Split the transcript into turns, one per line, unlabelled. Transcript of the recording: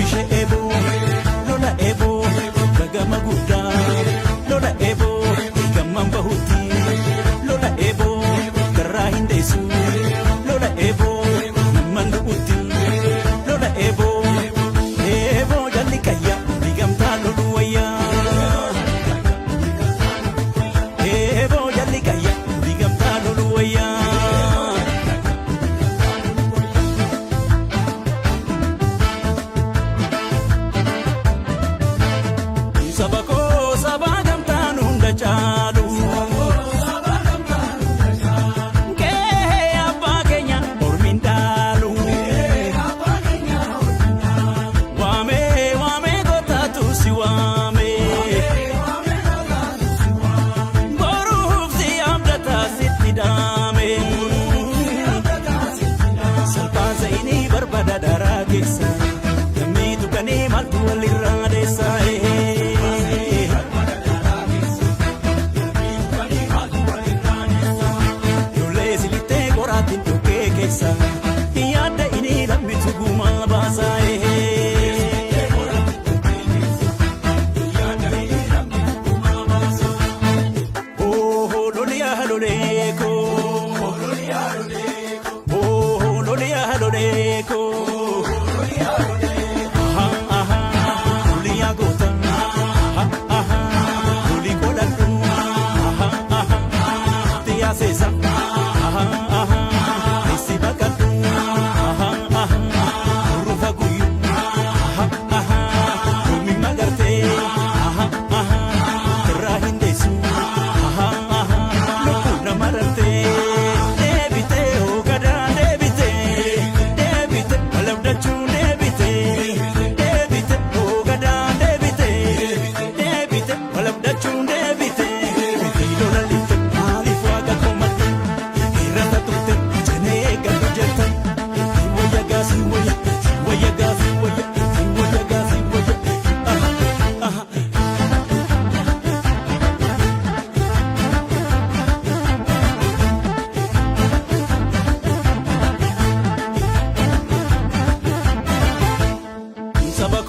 Bishee eeboo, lola eeboo, gagama guddaa, lola eeboo, gamman bahutti, lola eeboo, garraa hin deessu, lola eeboo, namman du'utti, lola eeboo, eeboo jalli kayya, digamtaa loluu wayyaa. Eeboo jalli kayya, digamtaa loluu wayyaa. Saba koo saba gamtaan hunda caalu. Kee abbaa keenya ormiin dhaalu. Waamee waamee gootaatu si waamee. Boruuf si abdataa sitti dhaame. Salphaan sa'inii barbada daraa keessa. Gammiitu kanii maaltu walirraa deessa. Ijoollee silittee qoraattiin dhokkee keessa. Yaadda inni lammitu gumaa baasa. Oh, loliyaa loleeko. Oh, loliyaa loleeko. Aha, aha, loliyaa goota. Aha, aha, loli godhadhu. Aha, aha, tiyaa seesa. Aha, aha, isi baqadhu. Aha, aha, rufa guyyu. Aha, aha, lolmi magartee. Aha, aha, irraa hin deessu. Aha, aha, lubbuu nama rartee. Deebitee hoogadaa deebitee. Deebitee walabdachuu deebitee. Deebitee hoogadaa deebitee. Deebitee walabdachuu deebitee. Lola lifte maaliif waaqa komadhu? Irra turte jenee eeggadhu jetta. Wayya gaasii wayya, wayya gaasii wayya, wayya gaasii wayya. Aha, aha. Saba